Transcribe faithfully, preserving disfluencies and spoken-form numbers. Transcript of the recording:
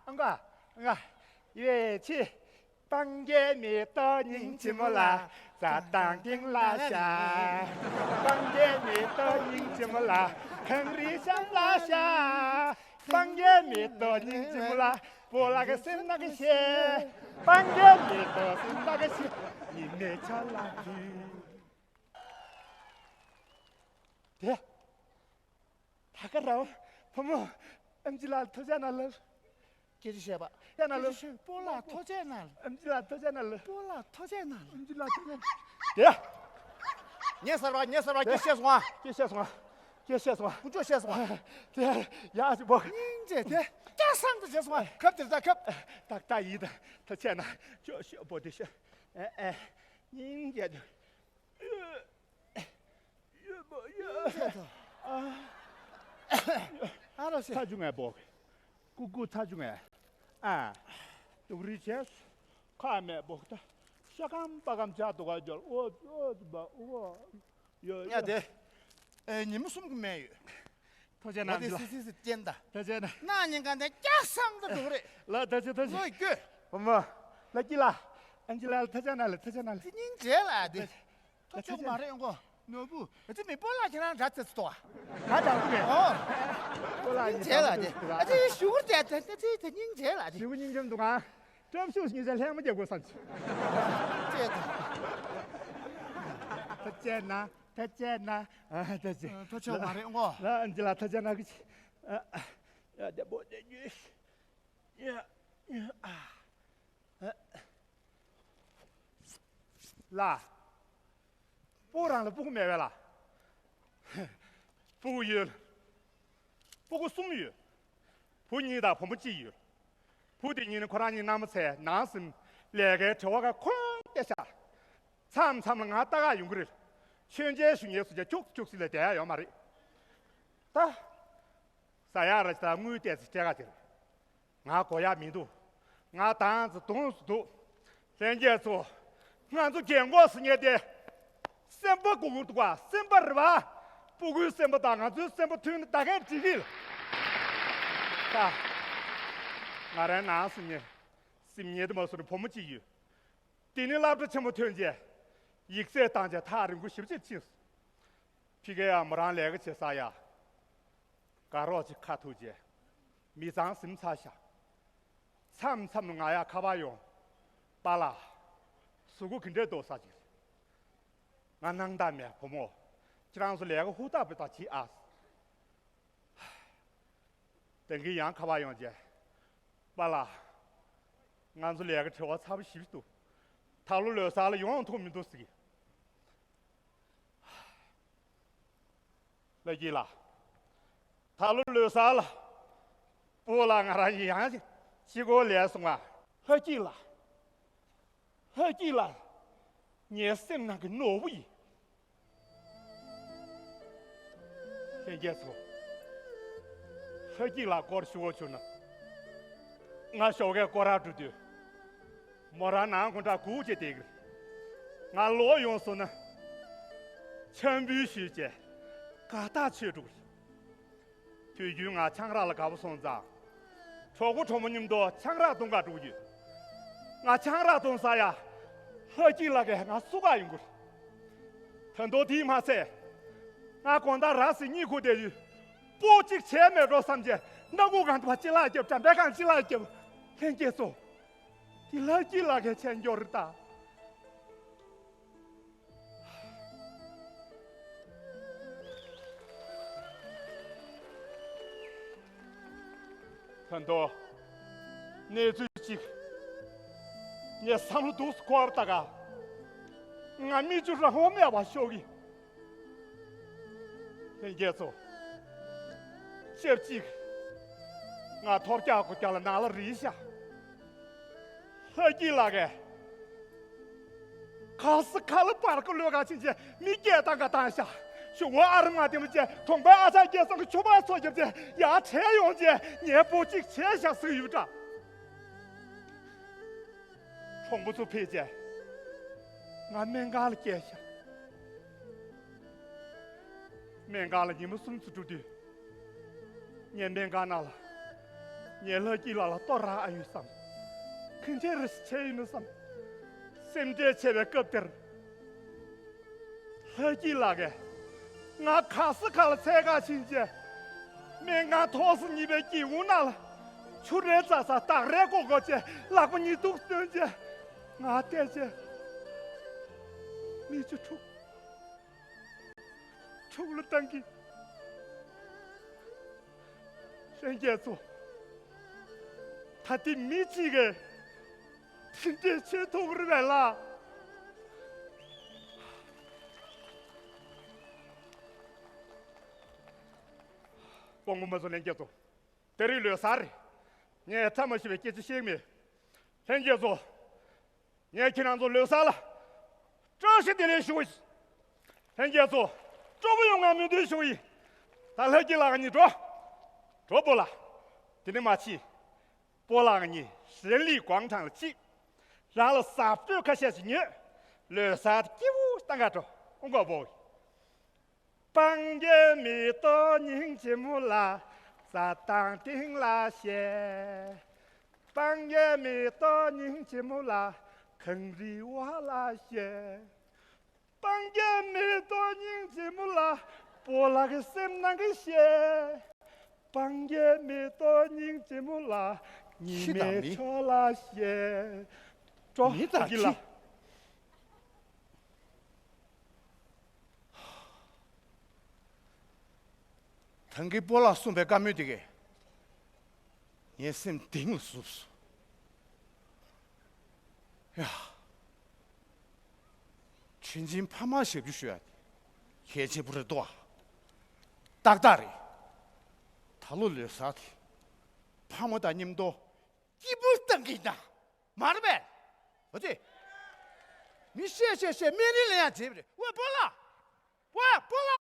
ཨང་ཀ་ཨང་ཀ་ཡོད་ཆི། སྤང་རྒྱན་མེ་ཏོག་སྙིང་ཆེན་མོ་ལ། རྩྭ་ཐང་སྟེང་ལ་ཤར། སྤང་རྒྱན་མེ་ཏོག་སྙིང་ཆེན་མོ་ལ། གངས་རིའི་གཤམ་ལ་ཤར། སྤང་རྒྱན་མེ་ཏོག་སྙིང་ཆེན་མོ་ལ། སྤོ་ལགས་སེམས་ནག་བྱེད། སྤང་རྒྱན་མེ་ཏོག་སེམས་ནག་བྱེད། ཉི་མའི་ཆ་ལ་འདུས། དེ། ད་ག་རང་བུ་མོ་ཨེམ་ཆི་ལགས་ལ་ཐུགས་རྗེ་གནང་ལབ། སྐད་ཆ་བཤད་པ། ཡ་ན་ལོ། སྐད་ཆ་བཤད། སྤོ་ལགས་ཐུགས་རྗེ་གནང་། ཨེམ་ཆི་ལགས་ཐུགས་རྗེ་གནང་ལོ། སྤོ་ལགས་ཐུགས་རྗེ་གནང་། ཨེམ་ཆི་ལགས་ཐུགས་རྗེ་གནང་། དེ། ཉེ་སར་བ་ཉེ་སར་བ་དེ། སྐད་བཤད་སོང་ཨ། སྐད་བཤད་སོང་ཨ། སྐད་བཤད་སོང་ཨ། ཀུ་ཅོ་བཤད་སོང་ཨ། དེ། ཡ་ཅི་པོ། སྙིང་རྗེ་དེ། སྐྱ་སང་དུ་བྱས་སོང་ཨ། ཁབ་དེར་ད་ཁབ། ཏག་ཏག་ཡིན་ད། ཐུགས་རྗེ་གནང་། ཅོ་ཤོ་པོ་དེ་ཤོ། ཨེ་ཨེ། སྙིང་རྗེ་དེ། ཡོད་པ་ཡོད། ཨ་རོ་ཤི། ཚ་ཆུང་ངའི་བོག་ཀུ་ཀུ་ཚ་ཆུང་ངའི། ཨ། སྡུག་རུས་བྱས། ཁ་མེད་བོག་ད། ཤ་སྐམ་པ་སྐམ་ཆགས་འདུག་ག་འཇོལ་ཨོ་ཨོ་ཨོ། ཡོད་ཡ་ཡོད། དེ། ཨེ་ཉི་མ་གསུམ་གྱི་སྨན་ཡོད། ཐུགས་རྗེ་གནང་། འོ་དེ་ལ། སི་སི་སི་ཅན་ད། ཐུགས་རྗེ་གནང་། ན་ཉིན་གང་དེ་སྐྱ་སང་དུ་འགྲོ་རེད། ལ་ཐུགས་རྗེ་ཐུགས་རྗེ། ལོས་སྐྱོ། བུ་མོ། ལ་སྐྱིད་ལ། ཨན་ཅི་ལ་ལ་ཐུགས་རྗེ་གནང་ལ་ཐུགས་རྗེ་གནང་ལ། དེ་སྙིང་རྗེ་ལ་དེ། ཐུགས་ཆོག་མ་རེད་ཨང་གོ། ནོར་བུ། ཨ་ཙི་མི་སྤོ་ལགས་ཁྱེད་རང་འདྲ་ཚེ་ཚོ། ང་འདྲ་བོ་རེད། ཨོ། སྤོ་ལགས་སྙིང་རྗེ་ལ་དེ། ཨ་ཙི་ཞུ་གུར་དེ་དེ་དེ་དེ་དེ་སྙིང་རྗེ་ལ་དེ། ཞུ་གུ་སྙིང་རྗེ་འདུག་ཨ། བཀྲ་ཤིས་སྙིང་རྗེ་ལྷད་མོ་རྒྱག་དགོས་བསམ་གྱི། ཅེས་དང་། ཐུགས་རྗེ་གནང་། ཐུགས་རྗེ་གནང་། ཨ་ཐུགས་རྗེ། ཐུགས་ཆོག་མ་རེད་ཨང་གོ། ལ་ཨན་ཅི་ལ་ཐུགས་རྗེ་གནང་གི། ཨ་ཨ། ཡ་དེ་པོ་དེ་ཉུས། ཡ་ཡ་ཨ། ལ། སྤོ་རང་ལ་སྤུ་གུ་མེད་པས་ལ། སྤུ་གུ་ཡོད། སྤུ་གུ་གསུམ་ཡོད། བུ་གཉིས་དང་བུ་མོ་གཅིག་ཡོད། བུ་དེ་གཉིས་ནི་ཁོ་རང་གཉིས་མནའ་མ་འཚལ་ནང་སེམས་ལས་ཀའི་བྲེལ་བ་ག་ཁོན་ཏེ་ཤ། མཚམས་མཚམས་ལ་ང་ལྟ་ག་ཡོང་གི་རེད། མཆོད་མཇལ་ཞུ་མཁན་སུ་ཀྱང་ཁྱུག་ཁྱུག་ཟིག་ལས་བསྡད་ཡ་ཡོད་མ་རེད། ད། ཟ་ཡག་ར་ཅི་ད་དངུལ་ཏོག་ཙམ་སྤྲད་ག་དེ་རེད། ང་དགོས་ཡག་མི་འདུག་ང་དང་ཙི་དུང་སུ་འདུག་ལྷན་རྒྱས་ཚོ། ང་ཚོ་རྒན་གོག་ཟེར་མཁན་དེ། སེམས་པ་གུ་གུ་འདུག་ག་སེམས་པ་རེད་པ། སྤུ་གུའི་སེམས་པ་དང་ང་ཚོའི་སེམས་པ་མཐུན་ན་ད་གས་འགྲིག་གི། ད། ང་རང་ནང་སེམས་ཉེ། སེམས་ཉེ་དུ་མ་སོང་ནས་བུ་མོ་གཅིག་ཡོད། དེ་ནི་སློབ་གྲྭ་ཆེན་མོ་ཐོན་རྗེས། ཡིག་ཚད་བཏང་རྗེས་ཐག་རིང་པོ་ཞེ་པོ་ཅིག་ཕྱིན་སོང་། ཕ་གིར་ཡང་མོ་རང་ལས་ཀ་བྱེད་ས་ཡ། དགའ་རོགས་ཅིག་ཁ་ཐུག་རྗེས། མི་ཚང་ཟིན་ཚར་ཤག་མཚམས་མཚམས་ལ་ང་ཡ་ཁ་པར་ཡོང་། པཱ་ལགས། གཟུགས་པོ་ག་འདྲས་འདུག་ཟེར་གྱི། ང་སྣང་དག་མེད་བུ་མོ། ཁྱེད་རང་ཚོ་ལས་ཀ་ཧུར་ཐག་པོ་ད་བྱེད་ཨ། ད་གིན་ཡང་ཁ་པར་ཡོང་རྗེས། པཱ་ལགས། ང་ཚོ་ལས་ཀ་བྲེལ་བ་ཚ་པོ་ཞེ་པོ་འདུག་ད་ལོ་ལོ་གསར་ལ་ཡོང་ཐུབ་མི་འདུག་ཟེར་གྱི། ལྷ་སྐྱིད་ལགས། ད་ལོ་ལོ་གསར་ལ། སྤོ་ལགས་ང་རང་ཡང་གཅིག་གོ་ལས་སོང་ང་། ལྷ་སྐྱིད་ལགས། ལྷ་སྐྱིད་ལགས། ངའི་སེམས་ནང་གི་ནོར་བུ་ཡིན། ལྷན་རྒྱས་ཚོ། ལྷ་སྐྱིད་ལགས་སྐོར་ཞུ་བ་བྱུང་ན། ང་ཞོགས་ཀས་སྐོར་ར་འགྲོ་དུས། མོ་རང་ནང་ཁོང་ཁྲ་སྒུག་བྱས་བསྡད་ཀྱི་རེད། ང་ལོག་ཡོང་སོང་ན། འཆམ་འབུལ་ཞུས་བྱས། དགའ་ཐག་ཆོད་འགྲོ་གི་རེད། དུས་རྒྱུན་ང་ཆང་རག་ལ་དགའ་པོ་སོང་ཙང་། གྲོགས་པོ་གྲོགས་མོ་མཉམ་དུ་ཆང་རག་འཐུང་ག་འགྲོ་གི་ཡོད། ང་ཆང་རག་འཐུང་ས་ཡ། ལྷ་སྐྱིད་ལགས་ཀྱིས་ང་བསུ་ག་ཡོང་གི་རེད། ད་དུང་དེས་མ་ཚད། ང་དགོང་དག་ར་བཟི་གཉིད་ཁུག་བསྡད་དུས། སྤོ་གཅིག་བྱས་མེད་འགྲོ་བསམ་བྱས་སྣ་ཁུག་གང་དུ་བ་ཅི་ལག་རྒྱབ་འགྲམ་པའི་གང་ཅི་ལག་རྒྱབ། ལྷན་རྒྱས་ཚོ། དེ་ལྷ་སྐྱིད་ལགས་ཀྱིས་བྱས་འགྱོ་རེད་ད། ད་དུང་། གནས་ཚུལ་གཅིག་ངས་བསམ་བློ་སྡུག་སུ་འཁོར་ད་ག་ང་མིག་ཆུ་རང་དབང་མེད་པར་ཤོར་གི། ལྷན་རྒྱས་ཚོ། ཆབས་ཅིག་ང་ཐོབ་རྒྱག་གོ་རྒྱག་ལ་ནང་ལ་རིལ་ཤག་ལྷ་སྐྱིད་ལགས་ཀྱིས། ཁ་སི་ཁ་ལ་པར་ཀོ་ལོས་ག་ཕྱིན་ཆད་མི་སྐད་བཏང་ག་བཏང་ཤག་ཞུ་བ་ཨ་རི་མ་དེ་མོ་བྱས་གྲོང་པའི་ཨ་ཅག་སྐལ་བཟང་གི་ཆུ་བར་ཚོ་རྒྱབ་བྱས་ཡར་བྲལ་ཡོང་རྗེས་ངའི་པོ་གཅིག་བྱས་ཤག་ཟིག་ཡོད་འདྲ། གྲོང་པ་ཚོ་ཕེབས་རྗེས། ང་སྨན་ཁང་ལ་བསྐྱལ་ཤག་སྨན་ཁང་ལ་ཉི་མ་གསུམ་ཙམ་འགྲོ་དུས། ངས་སྨན་ཁང་ནང་ལ། ངས་ལྷ་སྐྱིད་ལགས་ལ་ལྟོ་རག་ཨ་ཡོད་བསམ། གང་འདྲ་རེ་བྱས་ཡིན་ནམ་བསམ། སེམས་ཁྲལ་ཆེ་བའི་སྐབས་དེར། ལྷ་སྐྱིད་ལགས་ཀྱིས་ང་ག་ས་ག་ལ་འཚོལ་ག་ཕྱིན་བྱས། སྨན་ཁང་ཐོག་ས་གཉིས་པའི་སྒེའུ་ཁུང་ནང་ལ་ཆུ་རེ་འཛག་ས་སྟག་རེ་ཀོ་ཀོ་བྱས། ལག་པ་གཉིས་ཐུག་བཏོན་བྱས། ང་བལྟས་བྱས། མིག་ཆུ་འཁྲུག་འཁྲུག་ལ་བཏང་གི། ལྷན་རྒྱས་ཚོ། ད་ལྟའི་མི་གཅིག་གིས་དེ་འདྲའི་བྱེད་ཐུབ་རེད་པས་ལགས། དཔོན་པོ་མ་ཚོ། ལྷན་རྒྱས་ཚོ། དེ་རིང་ལོ་གསར་རེད། ངས་ཐབས་མ་ཤེས་པའི་སྐད་ཆ་བཤད་མེད། ལྷན་རྒྱས་ཚོ། ངས་ཁྱེད་རང་ཚོ་ལོ་གསར་ལ་བཀྲ་ཤིས་བདེ་ལེགས་ཞུ་བ་ཡིན། ལྷན་རྒྱས་ཚོ། སྤྲོ་པོ་ཡོང་བའི་སྨོན་འདུན་ཞུ་བ་ཡིན། ད་ལྷ་སྐྱིད་ལགས་གཉིས་འགྲོ། འགྲོ་སྤོ་ལགས། དེ་ནས་མ་ཕྱིན། སྤོ་ལགས་གཉིས་ཞན་ལི་ཀོང་ཀྲང་ལ་ཕྱིན། རང་ལ་ཟབ་སྤྲོས་ཁ་ཤས་ཤིག་ཉོས། ལོ་གསར་དེ་སྐྱིད་པོ་གཏང་ག་འགྲོ། ཨོ་མགོ་བོ། སྤང་རྒྱན་མེ་ཏོག་སྙིང་རྗེ་མོ་ལ། རྩྭ་ཐང་སྟེང་ལ་བཞད། སྤང་རྒྱན་མེ་ཏོག་སྙིང་རྗེ་མོ་ལ། གངས་རིའི་འོག་ལ་བཞད། སྤང་རྒྱན་མེ་ཏོག་སྙིང་རྗེ་མོ་ལ། སྤོ་ལགས་ཀྱི་སེམས་ནང་གི་བཞད། སྤང་རྒྱན་མེ་ཏོག་སྙིང་རྗེ་མོ་ལ། ཉི་ཁྱི་དང་མའི་མི། ཕྱོགས་ལ་བཞད། ཀྲོ་མི་དང་ཀི་ལ། ཁྱི། ཐང་གི་སྤོ་ལགས་གསུངས་པའི་བཀའ་མོལ་དེ་གས་ངའི་སེམས་གཏིང་ལ་ཟུག་སོང་། ཡ། དྲིན་ཆེན་ཕ་མར་ཞབས་ཞུ་ཞུ་ཡ་དེ་གལ་ཆེན་པོ་རེད་འདུག་ཨ། ཏག་ཏག་རེད། ད་ལོ་ལོ་གསར་དེ་ཕ་མ་དང་མཉམ་དུ་སྐྱིད་པོ་གཏང་གི་ཡིན་ན་མ་རེད་པས། འོ་དེ། མི་བཤད་བཤད་བཤད་སྨན་རིན་ལེན་ཡ་བྱེད་པ་རེད། ཝེ་སྤོ་ལགས། ཝེ་སྤོ་ལགས།